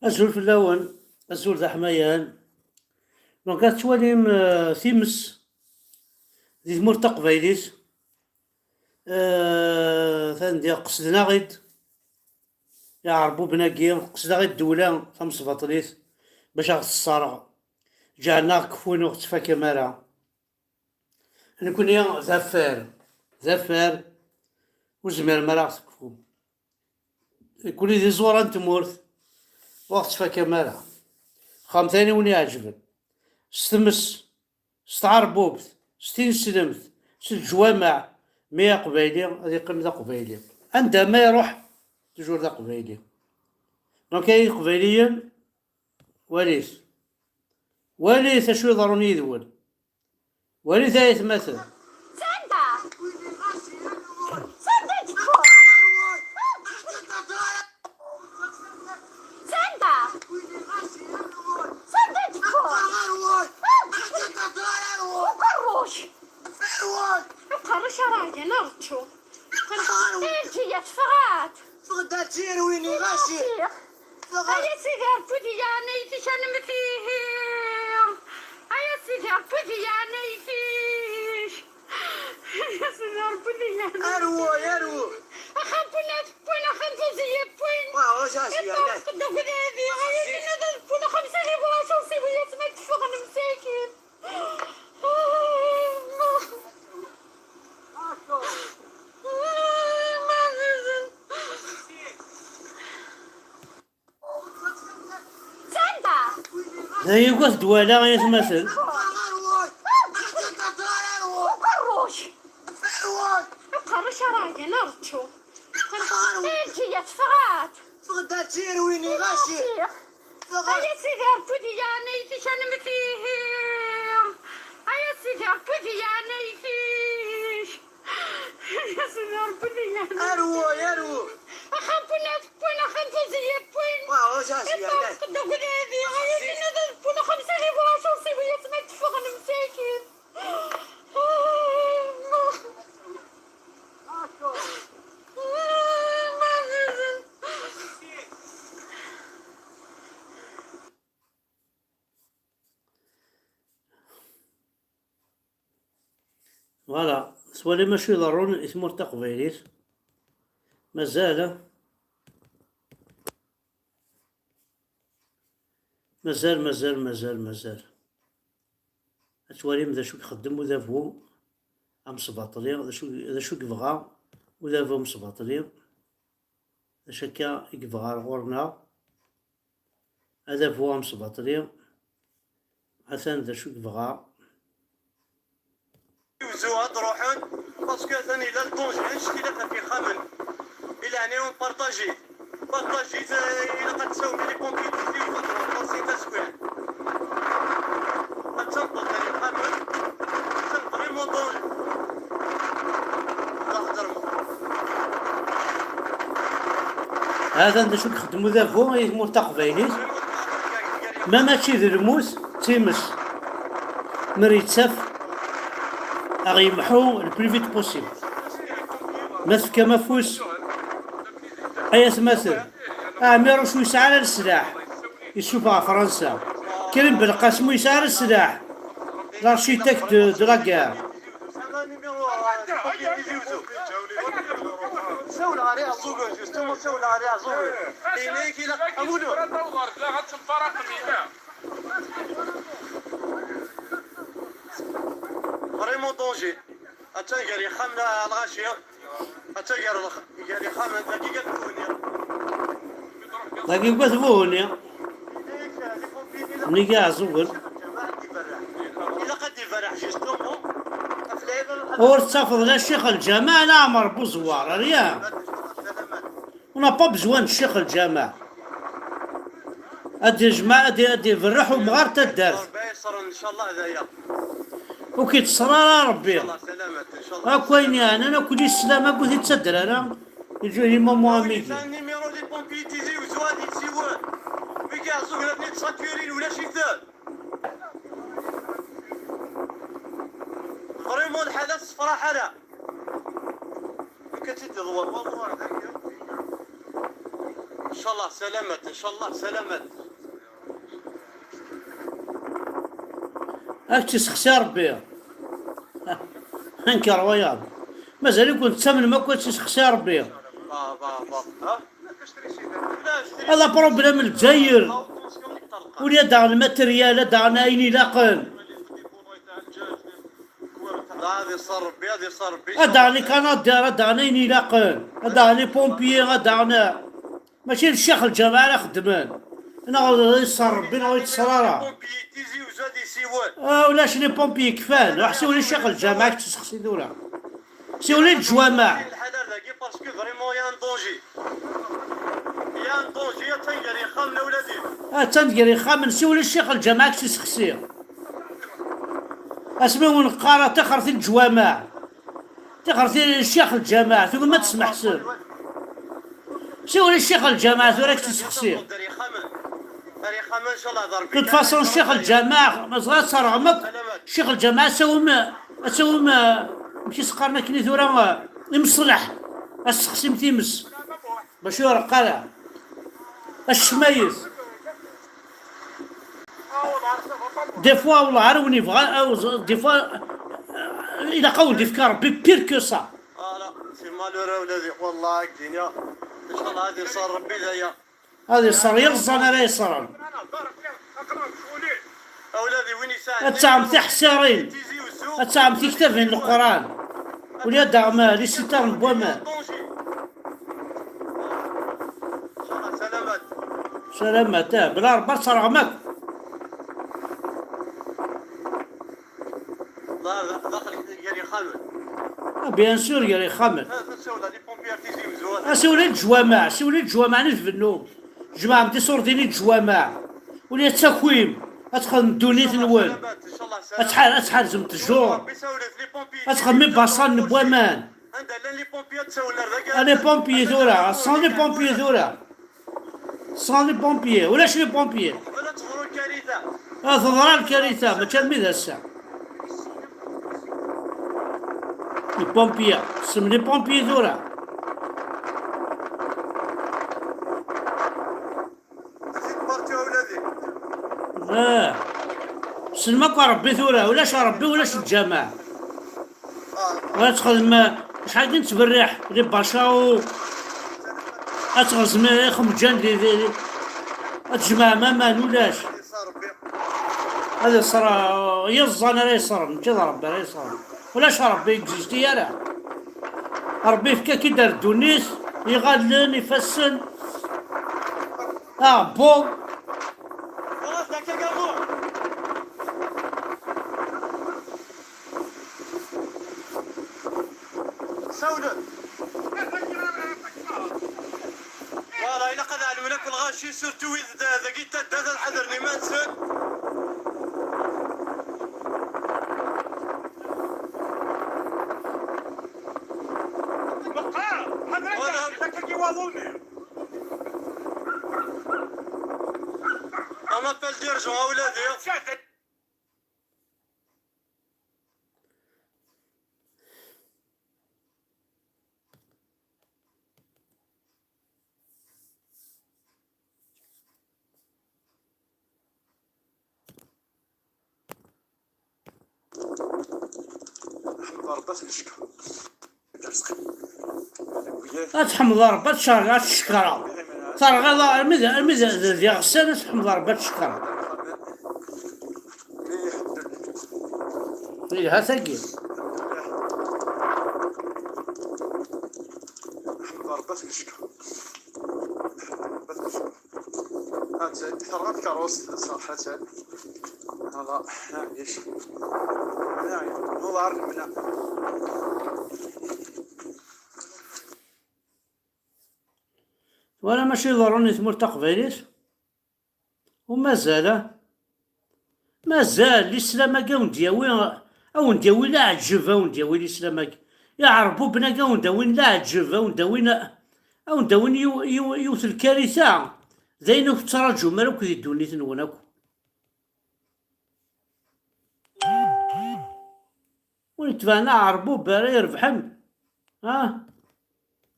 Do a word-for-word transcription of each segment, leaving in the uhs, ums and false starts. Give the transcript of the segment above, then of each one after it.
Azul fell-awen, azul d aḥmayan. Donc, ad tettwalim, euh, times di tmurt taqbaylit. Euh, atan diɣ qesden-aɣ-id iɛerbuben-agi, qesden-aɣ-id ddewla tamesbaṭlit bac ad ɣ-tesserɣ. Ǧeɛlen-aɣ kfun ur ɣ-tettfakam ara. Nekni d afar, d afar, ur zmiren ara ɣ-tekfum. Nekni d iẓuran n tmurt, ur ɣ-tettfakam ara. Xemt ayen i wen-iɛeǧben. S tmes, s tɛerbubt, s tineslemt, s leǧwameɛ, mi aqbayli ad yeqqim d aqbayli. Anda ma iruḥ, toujours d aqbayli. Donc, ay iqbayliyen, walit. Walit acu iḍerrun yid-wen. Walit ay atmaten. Sanda? Sanda i d-teffeɣ? Sanda? Sanda i d-teffeɣ? Uqerruc! Uqerruc ara ɛyan, rǧu. Eǧǧ-iyi, teffeɣ-d. Ffeɣ-d ar tirwin-iw, ɣasi. Ffeɣ-d. Ay a Sidi Ṛebbi, di leɛnaya-k, ad nemmet ihi. Ay a Sidi Ṛebbi, di leɛnaya-k. Ay a Sidi Ṛebbi, di leɛnaya-k. Arwuy, arwuy. Axxam n win ad wwin, axxam n tuzi ad wwin. Wa, wa, ja, ja, iṭṭerḍeq-d akk d adi. Ay a Sidi, ad wwin axxam s adi, wa, acu siwi-yas ma d-ffɣen msakin. D aya i ddwala, ay atmaten. Uqerruc! Uqerruc ara ɛyan, rǧu. Eǧǧ-iyi, teffeɣ-d. Ffeɣ-d ar tirwin-iw, ɣasi. Ffeɣ-d. Ay a Sidi Ṛebbi, di leɛnaya-k, ad nemmet ihi. Ay a Sidi Ṛebbi, di leɛnaya-k. Ay a Sidi Ṛebbi, di leɛnaya-k. Arwuy, arwuy. Axxam n win ad wwin, axxam n tuzi ad wwin. Wa, wa, ja, ja, iṭṭerḍeq-d akk d adi. Ay a Sidi, ad wwin axxam s adi, wa, acu siwi-yas ma d-ffɣen msakin. Voilà, twalam acu iḍerrun i tmurt taqbaylit? Mazal, eh? Mazal, mazal, mazal, mazal. Ad twalim d acu i ixeddem udabu amesbaṭli, d acu, d acu i yebɣa udabu amesbaṭli, d acu akka i yebɣa ar ɣur-neɣ adabu amesbaṭli, atan d acu i yebɣa. Iwzu ad ruḥen, parce que atan yella le danger, annect-ila ɣef yexxamen. I leɛnaya-nwen, partager. Partager, eh, ilaq ad tsawem i les pompiers d tizi, ad ruḥen, c'est taswiɛt. Ad tenṭeḍ ɣer yexxamen, atan vraiment danger. Hatan d acu i ixeddem udabu i tmurt taqbaylit. Ma mačči d lmut, d times. Mer yettaf, ad ɣ-yemḥu le plus vite possible. Ma tefkam afus, ay atmaten, Ɛmiruc ur yesɛi ara leslaḥ, yessufeɣ ɣer Fransa. Karim Belqasem ur yesɛi ara leslaḥ, l'architecte de, de la guerre. Sawel ɣer Iɛeẓẓugen, justement, sawel ɣer Iɛeẓẓugen. Ini-k ilaq amuluk. Vraiment danger. Atan gar yexxamen, a lɣaci. Atan gar lx-, gar yexxamen, dagi gar Buhuni. Dagi gar Buhuni. Nnig Iɛeẓẓugen. Ilaq ad iberreḥ, justement. Ur tettafeḍ la ccix lǧameɛ, la Ɛmer Buzewwar, rien. On n'a pas besoin de ccix lǧameɛ. Ad d-yejmeɛ, ad d-, ad d-iberreḥ umɣar taddart. Ur k-ittṣer ara Rebbi. Akk ayen yeɛnan akk lislam, akk ur t-ittadder ara. Iǧuhi Momo Amigi. Numéro des pompiers Tizi Wezzu ad yessiwel. Wigi Ɛeẓẓugen ad ten-id-saturin, ulac-iten. Vraiment lḥala tessefraḥ ara. Akka tt-id-iḍwer waḍu ar dagi. Inchallah salamat, inchallah salamat. Ad k-issexsi Rebbi. Anker wayeḍ. Mazal-iken tettamnem akk ad k-issexsi Rebbi. Bah, bah, bah. Ha? Ala problème Lezzayer. Ula daɣen lmateryal, ad daɣen ayen ilaqen. Ad daɣen les canadairs, ad daɣen ayen ilaqen. Ad daɣen les pompiers, ad daɣen. Mačči d ccix lǧameɛ ara xeddmen. Neɣ ad iṣṣer Rebbi, neɣ ur yettṣer ara. Ah, ulac les pompiers kfan. Ruḥ siwel i ccix lǧameɛ, ad k-issexsi tura. Siwel i leǧwameɛ. Lḥal ar dagi, parce que vraiment y a un danger. Y a un danger, attan gar yixxamen a wladi. Attan gar yixxamen, siwel i ccix lǧameɛ, ad k-issexsi. Asmi wen-qqareɣ tixret i leǧwameɛ. Tixret i ccix lǧameɛ, tugim ad tesmeḥsem. Siwel i ccix lǧameɛ tura, ad k-issexsi. De toute façon, ccix lǧameɛ, ma ẓra ad terɣem akk, ccix lǧameɛ, ad tawim, ad tawim, eh, amek i s-qqaren akken i tura, eh, imeṣleḥ, ad tessexsim times, bac ur ireqq ara. Acmayet. Des fois, والله, ara wen-ibɣa, aw, des fois, eh, ilaq ad wen-d-ifk Rebbi pire que ça. Voilà, c'est malheureux, a wladi, wallah, deg dunya. Inchallah ad iṣer Rebbi d aya. Ad iṣer iẓẓan ara iṣren. A wladi, win yesɛan ad tesɛem tiḥsirin, ad tesɛem tiktabin n Leqran, ula daɣen les citernes n waman. Salamat. Salamat, ah, bla Rebbi ad terɣem akk. Daxel gar yixxamen. Ah, bien sûr, gar yixxamen. Ah, siwel i leǧwameɛ, siwel i leǧwameɛ n Tbennu. Tjemɛem tiṣurdin i leǧwameɛ. Ula ad takim, ad txedmem ddunit-nwen. Ad tḥar-, ad tḥerzem ttjur. Ad txedmem ibaṣan n waman. Anda llan les pompiers, ad tsawel ar dagi. Ah, les pompiers tura, sans les pompiers tura. Sans les pompiers, ulac les pompiers. Qbel ad teḍru lkarita. Ah, teḍra lkarita, mačči armi d ass-a. Les pompiers, ssem les pompiers tura. Ah. Ssnem akk Rebbi tura, ulac Rebbi, ulac lǧameɛ. Ad txedmem, eh, acḥal din ttberriḥ, les bachas, ad tɣezmem ixemjan, di, di, di, ad tjemɛem aman, ulac. Ad iṣer, eh, iẓẓan ara iṣren, mačči d Rebbi ara iṣren. Ulac Rebbi, ur yeɣzisti ara. Rebbi yefka-k-id ar ddunit, iɣallen, ifassen, aɛebbuḍ. Sawlen. Voilà, ilaq ad ɛelmen akk lɣaci, surtout wid d-, dagi n taddart, ad ḥadren iman-nsen. Meqqar, ḥader akka, voilà. Akka i waḍu-nni. Un appel d'urgence, a wladi. Ad tḥemdeḍ Rebbi, ad tcerɣ-, ad tcekkreḍ. Terɣiḍ armi d, armi d, d, d iɣsan, ad tḥemdeḍ Rebbi, ad tcekkreḍ. Yelha tagi. Rebbi ad t-neckeṛ. Rebbi ad t-neckeṛ. Atan, terɣa tkeṛṛust, ṣaḥḥa atan. Voilà, maɛlic. Nuḍar lemna. Twala mačči iḍerrun i tmurt taqbaylit? U mazal, ah? Mazal lislam-agi a wen-d-yawi, a wen-d-yawi leɛǧeb, a wen-d-yawi lislam-agi. Iɛerbuben-agi a wen-d-awin leɛǧeb, a wen-d-awin, a wen-d-awin yiw-, yiw-, yiwet lkarita. D ayen ur tettraǧum ara akk di ddunit-nwen akk. Win itebɛen aɛerbub ara irebḥen, ah?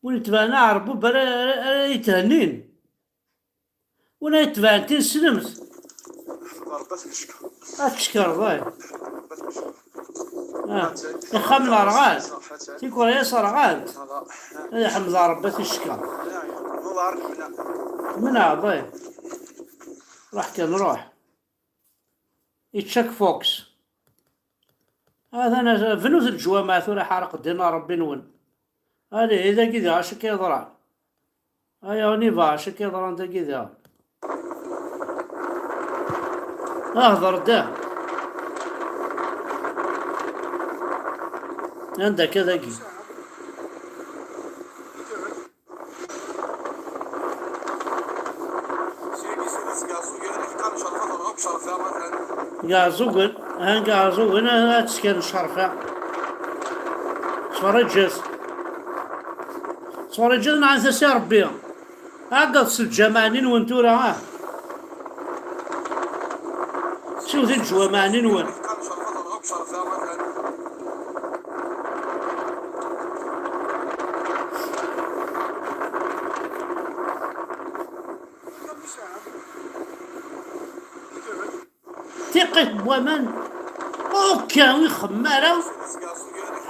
Win itebɛen aɛerbub ara, ara, ara yethennin. Win ay itebɛen tineslemt. Ḥmed Rebbi ad t-neckeṛ. Ad tcekkreḍ, ay. Ḥmed Rebbi ad t-neckeṛ. Ah. Ixxamen rɣan. Tikwal-is rɣant. Ad iḥmed Rebbi ad t-neckeṛ. Menɛeḍ, ay. Ruḥ kan, ruḥ. Ičča-k Fox. Atan bnut leǧwameɛ tura, ḥareq ddin n Ṛebbi-nwen. Allez, dagi diɣ acu akka yeḍran? Aya, on y va, acu akka yeḍran dagi diɣ? Hder-d, ah. Anda akka dagi? Yeɛẓugen, han Yeɛẓugen, ad ttekkan ccerfa. Ttferriǧet. Ttferriǧet, nɛan tasa i Ṛebbi. Ɛeggeḍ s lǧameɛ-nni-nwen tura, ah. Siwet i leǧwameɛ-nni-nwen. Tiqit n waman, ok, ur ixemmem ara.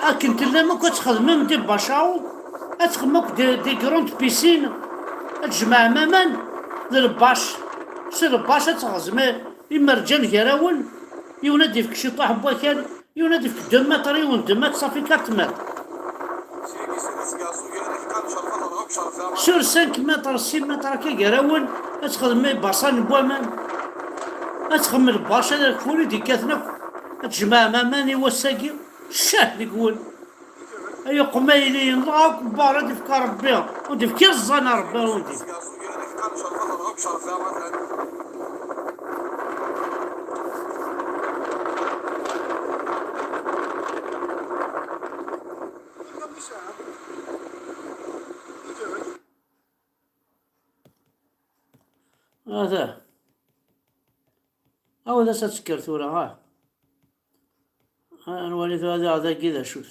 Akken tellam akk ad txedmem di Bacaw, ad txedmem akk di, di grande piscine, ad tjemɛem aman d lbac, s lbac ad tɣezmem imerǧan gar-awen, yiwen ad d-ifk ciṭuḥ n wakal, yiwen ad d-ifk deux mètres, yiwen deux mètres, ça fait quatre mètres. Sur cinq mètres, six mètres akka gar-awen, ad txedmem ibaṣan n waman, ad txedmem lbac, ad akk win i d-ikkaten akk, ad tjemɛem aman i wass-agi, ccah deg-wen. Ay uqmayliyen, dɣa akk berra d-ifka Rebbi, ur d-ifki iẓẓan a Rebbi, ur d-ifki. Ata. Awed-as ad tekker tura, ah. Ah, nwali tura daɣ dagi d acu-t.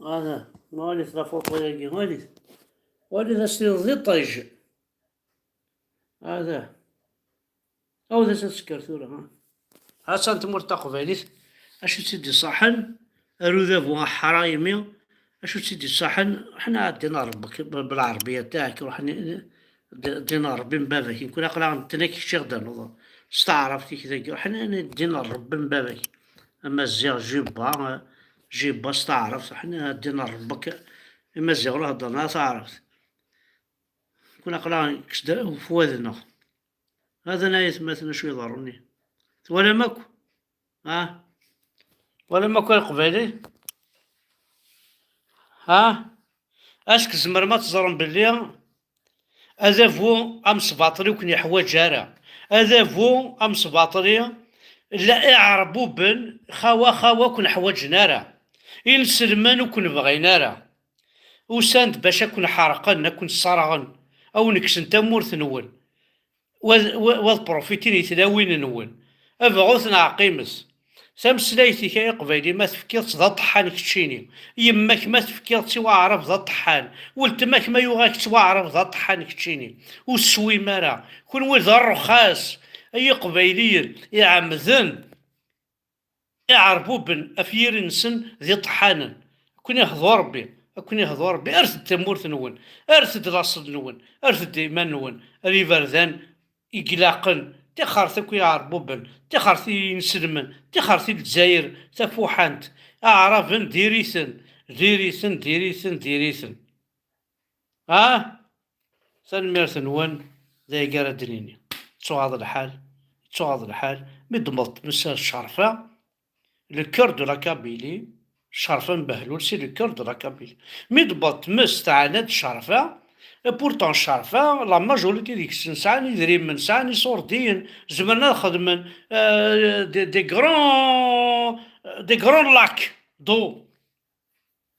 Ata, nwali-t la photo-yagi, nwali-t. Nwali-t as-tiniḍ d iṭij. Ata. Awed-as ad tekker tura, ha. Ha-tt-an tmurt taqbaylit, acu tt-id-iṣaḥen, ar udabu aḥraymi, acu tt-id-iṣaḥen, ḥna ddin n Ṛebbi, b-, belɛerbiya taɛek, ruḥen, d-, ddin n Ṛebbi n baba-k, nekkni aql-aɣ nettnaki kečč i ɣ-d-nuḍen, s taɛrabt-ik dagi, ḥna ddin n Ṛebbi n baba-k, amaziɣ, jibba, jibba s taɛrabt, ḥna ddin n Ṛebbi-k, imaziɣen ur heddren ara taɛrabt. Nekkni aql-aɣ nekkes-d ufwad-nneɣ. Hatan ay atmaten acu iḍerrun. Twalam akk? Ha? Twalam akk a Leqbayli? Ha? Acu tzemrem ad teẓrem belli adabu amesbaṭli ur ken-yeḥwaǧ ara. Adabu amesbaṭli, la Iɛerbuben, xawa, xawa ur ken-ḥwaǧen ara. Inselmen ur ken-bɣin ara. Usan-d bac ad ken-ḥerqen, ad ken-sserɣen, ad wen-kksen tamurt-nwen. Wa d, wa, wa d profit i tlawin-nwen. Bɣut neɣ qqimet. Tameslayt-ik ay aqbayli ma tefkiḍ-tt d aṭeḥḥan keččini. Yemma-k ma tefkiḍ-tt i waɛrab d aṭeḥḥan. Weltma-k ma yuɣ-ak-tt waɛrab d aṭeḥḥan keččini. Ur teswim ara. Kunwi d rrxas, ay iqbayliyen, iɛemden. Iɛerbuben ɣef yiri-nsen d iṭeḥḥanen. Ad ken-ihdu Ṛebbi, ad ken-ihdu Ṛebbi, rret-d tamurt-nwen, rret-d laṣel-nwen, rret-d iman-nwen ar iberdan i ilaqen, tixxert akk i Iɛerbuben, tixxert i yinselmen, tixxert i Lezzayer tafuḥant, Aɛraben diri-ten, diri-ten, diri-ten, diri-ten. Ah, tanemmirt-nwen, d ayagi ara d-nini. Ttuɣaḍ lḥal, ttuɣaḍ lḥal, mi d-tmeḍ tmes ar ccerfa, le cœur de la Kabylie, ccerfa n Behlul, c'est le cœur de la Kabylie. Mi d-tmeḍ tmes teɛna-d ccerfa, et pourtant ccerfa, la majorité deg-sen sɛan idrimen, sɛan iṣurdiyen, zemren ad xedmen, euh, des, des grands, des grands lacs d'eau.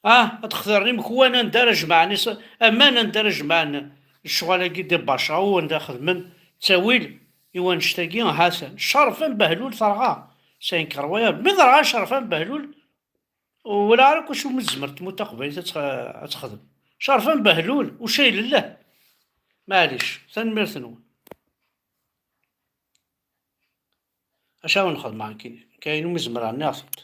Ah, ad xtiren imekwan anda ara jemɛen is-, aman anda ara jemɛen lecɣal-agi di Bacaw, anda xedmen ttawil i wannect-agi, ha-t-an. Ccerfa n Behlul terɣa. C'est incroyable. Mi terɣa ccerfa n Behlul, Ur walaɣ ara akk acu mi tezmer tmurt taqbaylit ad tx-, ad texdem. Cerfan Behlul, ucay lillah. Maɛlic, tanemmirt-nwen. Acu ara wen-xedmeɣ nekkini? Kayen umi zemreɣ nniɣ-t-id.